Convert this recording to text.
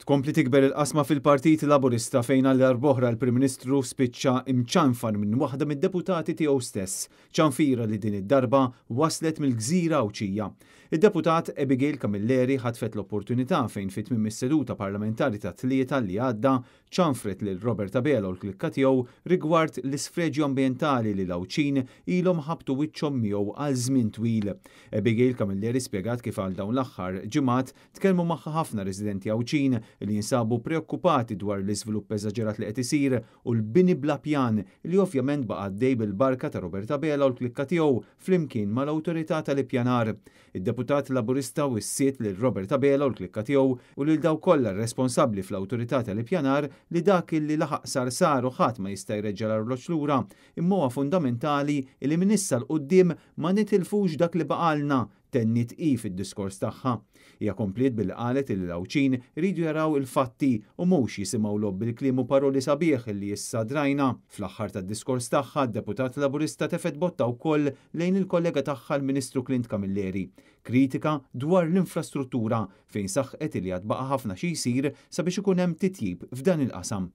Tkompli tikber il-qasma fil-Partit Laburista fejn għal darb'oħra l-Prim Ministru spiċċa imċanfar minn waħda mid-deputati tiegħu stess, ċanfira li din id-darba waslet mill-gżira Għawdxija. Id-deputat Abigail Camilleri ħatfet l-opportunità fejn fi tmiem is-seduta parlamentari tat-Tlieta li għadda ċanfret lil Robert Abela u l-klikka tiegħu rigward l-isfreġju ambjentali li l-Għawdxin ilhom ħabtu wiċċhom miegħu għal żmien twil. Abigail Camilleri spjegat kif għal dawn l-aħħar ġimgħat tkellmu magħha ħafna residenti Għawdxin li jinsabu preokkupati dwar l-iżvilupp eżaġerat li qed isir u l-bini bla pjan li ovvjament baqa' għaddej bil-barka ta' Robert Abela u l-klikka tiegħu flimkien mal-Awtorità tal-Ippjanar. Id-deputat Laburista wissiet lil Robert Abela u l-klikka tiegħu u lil dawk kollha responsabbli fl-Awtorità tal-Ippjanar li dak li laħaq sar sar u ħadd ma jista' jreġġa' l-arloġġ lura, imma huwa fundamentali li minn issa 'l quddiem ma nitilfux dak li baqgħalna, tenniet hi fid-diskors tagħha. Hija kompliet billi qalet illi l-Għawdxin iridu jaraw il-fatti u mhux jisimgħu logħob bil-kliem u paroli sabiħ illi issa drajna. Fl-aħħar tad-diskors tagħha, d-deputat Laburista tefgħet botta wkoll lejn il-kollega tagħha l-Ministru Clint Camilleri. Kritika dwar l-infrastruttura fejn saħqet illi għad baqa' ħafna xi jsir sabiex ikun hemm titjib f'dan il-qasam.